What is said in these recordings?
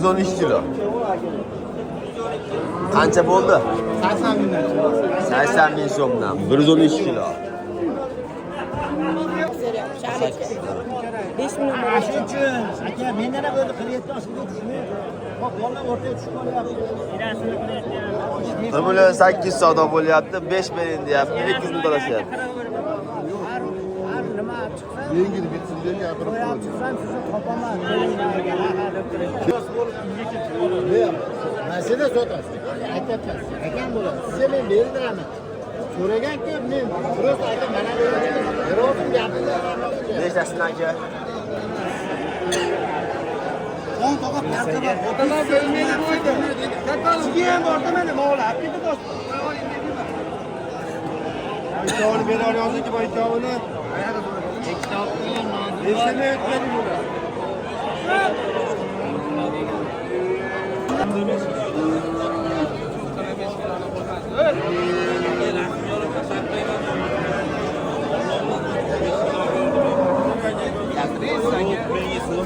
112 kilo. Qancha bo'ldi? 80 mingdan. 80 ming so'mdan. 112 kilo. 5 million. Shuning uchun aka mendan ham o'zi 47 yoshga tushmay, hop, bolalar o'rtaga tushib qolyapti. 1 million 800 savdo bo'lyapti, 5 bering deyapti, 200 ming to'lashyapti. Har nima chiqsa, Yengil bitsin diye gapirib qo'yib qo'ydi. chiqsam sizni topaman. Masala sotasiz. Aytyapman. Akam bo'ladi. Sizga men berdiraman. So'ragan ko'p men просто aka mana bu gapini. Nechtasidan aka? Sizga ham borda mana mol olib ketdi do'st. Ikkovini bera olmayapsiz bu ikkovini. Nechta o'tmadi bular?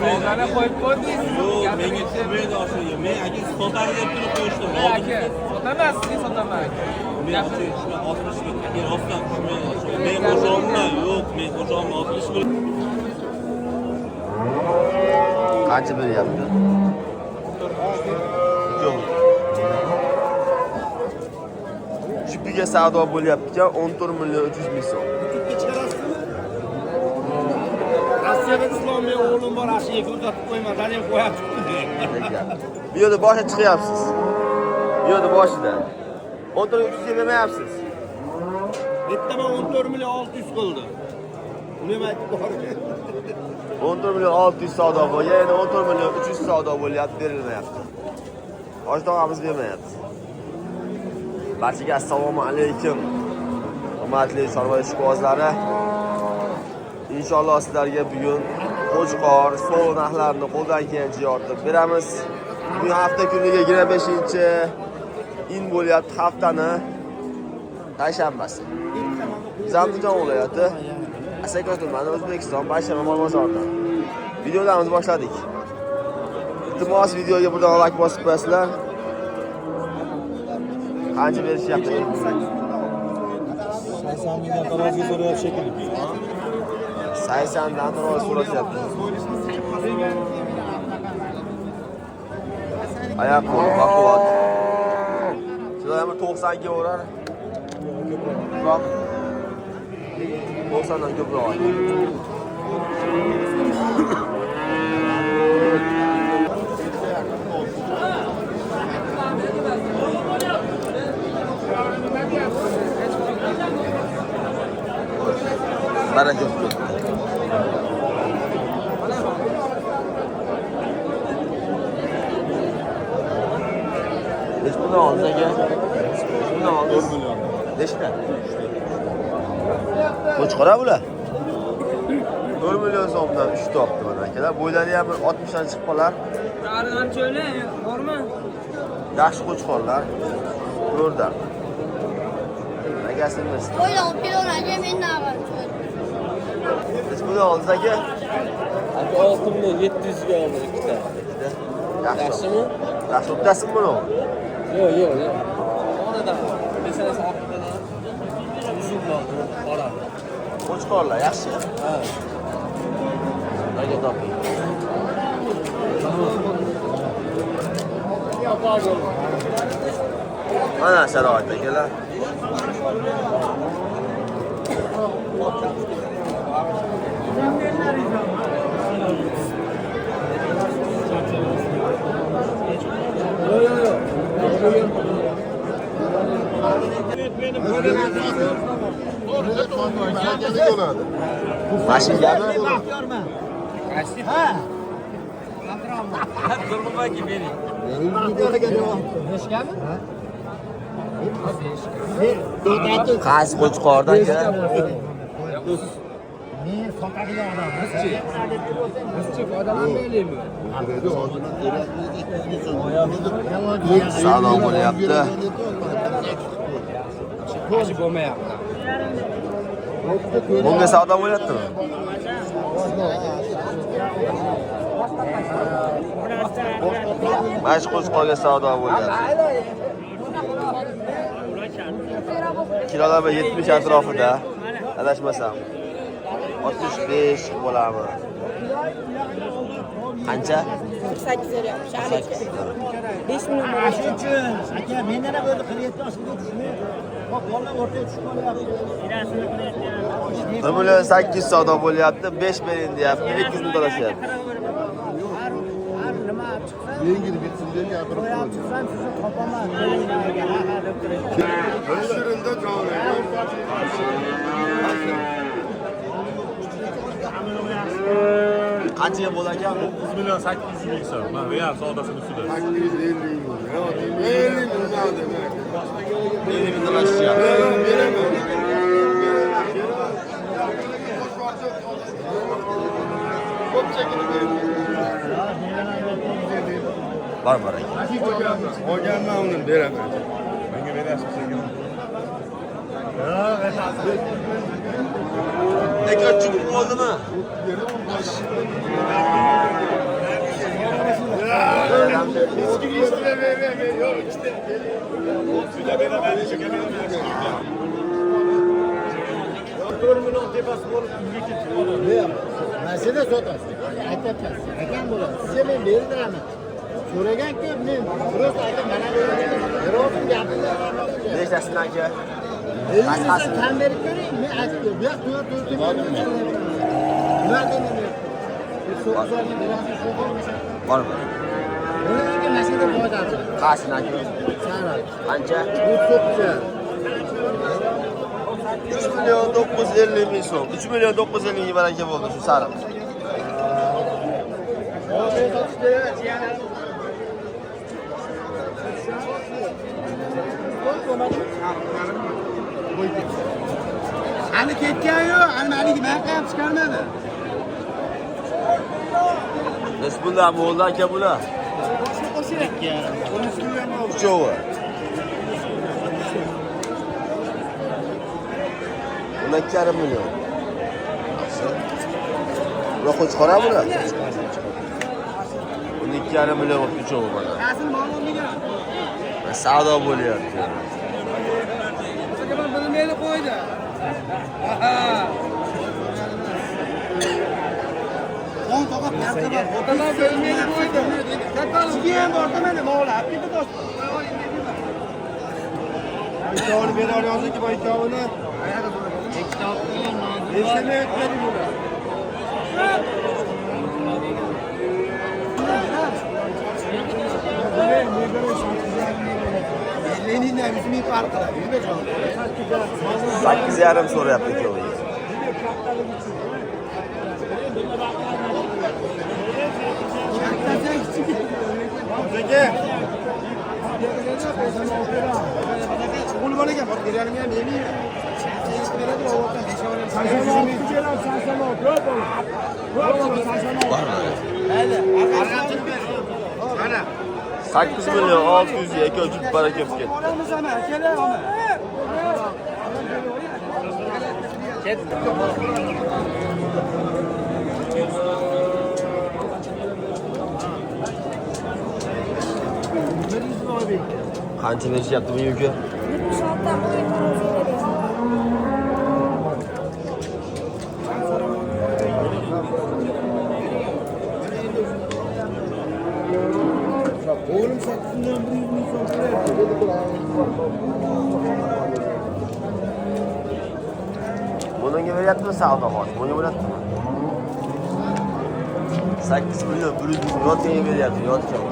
Sovg'ani qo'yib qo'ydingiz. Yo'q, menga tushmaydi oshig'i. Men aka sotar deb turib qo'yishdim. Aka, sotamas, siz sotaman aka. Men oshig'i tushmay 60 ming aka rostdan tushmaydi oshig'i. Men qo'sholman, yo'q, men qo'sholman 60 ming. Qancha beryapti? Yo'q. Jupiga savdo bo'lyapti ekan, 14 million 300 ming so'm. Rossiyada Islombek o'g'lim bor, ashiga ko'rsatib qo'yman, dalil qo'yapti. Bu yerda boshi chiqyapsiz. Bu yerda boshida. 14 300 ga bermayapsiz. Bittaman 14 million 600 qildi. Uni ham aytib bor. 14 million 600 savdo bo'lgan, endi 14 million 300 savdo bo'lyapti, berilmayapti. Hoji tog'amiz bermayapti. Barchaga assalomu alaykum. Hurmatli chorva ishqibozlari. Inshaalloh sizlarga bugun qo'chqor, so'l narxlarini qo'ldan kelgancha yoritib beramiz. Bugun hafta kuniga 25-in bo'lyapti, haftani payshanbasi. Zandijon viloyati Asaka tumani, O'zbekiston payshanba mol bozoridan. Videolarimizni boshladik. Iltimos, videoga birdan like bosib qo'yasizlar. Qancha berishyapti? 80 mingdan tarozi so'rayapti shekilli. 80 dan tarozi so'rashyapti. Oyoq qo'l baquvvat. Sizlar ham 90 ga urar. Ko'proq. 90 dan ko'proq. Baraka ketdi. Necha puldan oldingiz aka? Necha puldan oldingiz? Nechta? Qo'chqora bular. 4 million so'mdan 3 topdi mana akalar. Bo'ylari ham bir 60 dan chiqib qolar. Arg'amchi bormi? Yaxshi qo'chqorlar. 4dan. Akasimiz. Qo'ydan kelaveradi, men arg'amchi. Necha puldan oldingiz aka? Aka 6 million 700 ga oldim ikkita. Ikkita. Yaxshi. Yaxshimi? Yaxshi o'ptasizmi buni? Yo'q, yo'q, yo'q. Oradan. Meselasi orqadan. Uzunroq qora. Qo'chqorlar yaxshi. Ha. Aka toping. Mana sharoit akalar. Mashinagami? Ha. Turmuqaki bering. Nechgami? Qaysi qo'chqordan aka? Men sotadigan odammiz. Bizchi foydalanmaylikmi? Savdo bo'lyapti. Yaxshi bo'lmayapti. Bunga savdo bo'lyaptimi? Mana shu qo'chqorga savdo bo'lyapti. Kilolari 70 atrofida, adashmasam. 65 bo'ladimi? Qancha? 48 beryapmiz. 5 million Shuning aka mendan ham o'zi 47 yoshga tushmay, hop, bolalar o'rtaga tushib qolyapti. 1 million 800 savdo bo'lyapti, 5 bering deyapti, 200 ming to'lashyapti. Yengil bitsin diye gapirib qo'ydi. Shirinda joni. Qanchaga bo'ldi aka? 9 million 800 ming so'm. Mana bu ham savdosini ustida. 850 ming. 50 ming oldim. 50 ming to'lashyapti. Beraman. Bor bor aka. Olganman uni beraman. Menga berasiz sekin. Aka chup bo'ldimi? Masala sotasiz. Aytyapman, akam bo'ladi. Sizga men berdiraman. So'ragan ko'p, men просто aka mana beryapman gapimni. Nechtasini aka? 50 ming kam berib ko'ring, men aytib, bu yoq to'rt to'rt Nima deyman? Bor bor. Bularga masala foydasi. Qasini aka? Sariq. Qancha? 39. 3 million 950 ming so'm. 3 million 950 ming baraka bo'ldi shu sariq. Hali ketgan yo'q, hali haligi baqa ham chiqarmadi. Bismillah bo'ldi aka bular. Uchovi. 12,5 million. Yaxshi. Bular qo'chqora bular. 12,5 million bo'libdi uchovi mana. Savdo bo'lyapti. Bilmaydi qo'ydi. Bilmaydi qo'ydi. Sizga ham bordi mana mol olib ketdi do'stim. Ikkovini bera olmayapsiz-ki, bu ikkovini. Eshitmayotganing bular. Lenindan 100 ming farq qiladi. 8,5 so'rayapti ikkoviga. Aka, O'g'li bor ekan, borib berganim ham yemayman. Mana 8 million 600 ga ikkovi juft baraka bo'lib ketdi. Qancha berishyapti bu yuki? 76 dan bu O'g'lim 8 million 100 ming so'm berdi. Bunga beryaptimi savdo hozir? Bunga bo'lyaptimi? 8 million 100 ming yotganga beryapti, yotgan.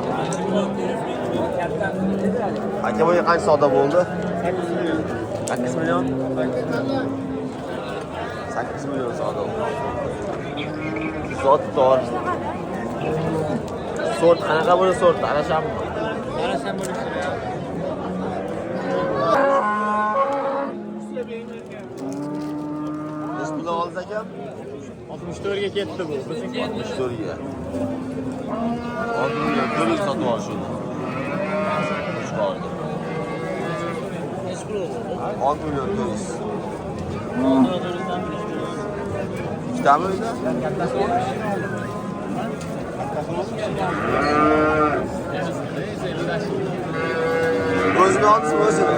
Aka bunga qancha savdo bo'ldi? 8 million. 8 million savdo. Zot tor. Sort qanaqa buni sort? Arashammi? Arasham bo'lishi. Biz pul oldik aka? 64 ga ketdi bu. 64 ga. 6 million 400 sotib olishdi. Chiqardi. 6 million 400. Ikkitami uyda? O'zini oldizmi o'zini?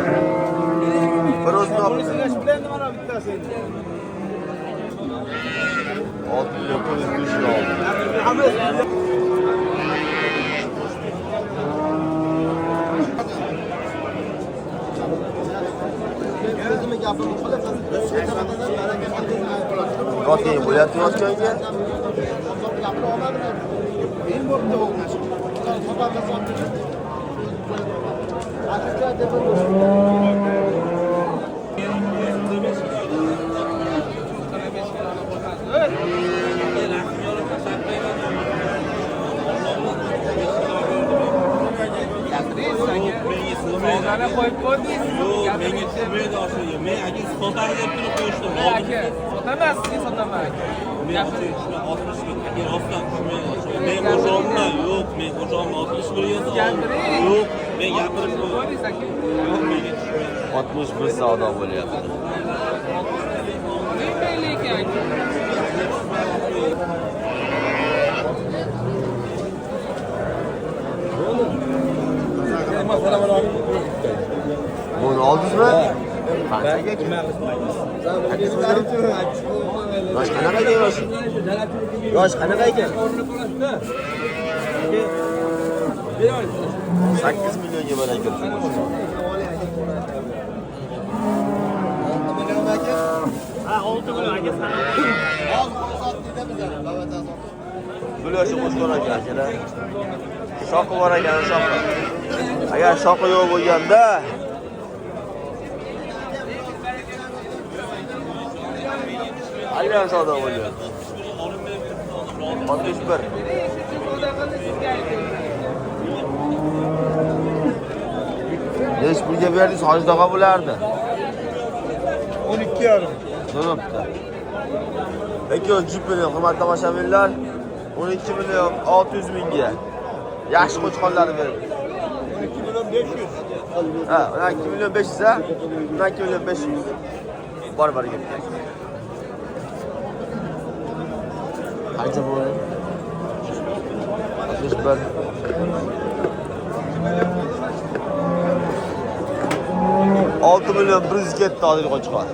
Bir o'zini olibdi. 6 million 400 ming oldi. Yotgan bo'lyapti yotganga. Sovg'ani qo'yib qo'ydingiz. Yo'q, menga tushmaydi oshig'i. Men aka sotar deb turib qo'yishdim. Aka, sotamas, sizga sotaman aka. Men 60 ming, aka rostdan tushmaydi oshig'i. Men qo'sholman, yo'q, men qo'sholman 61 ga yo'q, men gapirib qo'ydingiz aka. Yo'q, menga tushmaydi. 61 savdo bo'lyapti. Buni oldingizmi? Qanchaga ekan? Yosh qanaqa ekan yoshi? Yosh qanaqa ekan? 8 millionga bor ekan. 6 million aka. Ha, 6 million aka sana. Bu yoshi qo'shqor aka akalar. Shoqi bor ekan, shoqi. Agar shoqi yo'q bo'lganda Alyan savdo bo'lgan. 61. Necha pulga berdingiz? Hojdaqa bo'lardi. 12,5. Turibdi. Aka, jup million hurmatli tomoshabinlar, 12 million 600 mingga. Yaxshi qo'chqorlarni berdi. 12 million 500. Ha, 12 million 500 ha? 12 million 500. Bor bor ketdi. Qancha bo'ldi? 61. 6 million 100 ketdi hozir qo'chqor.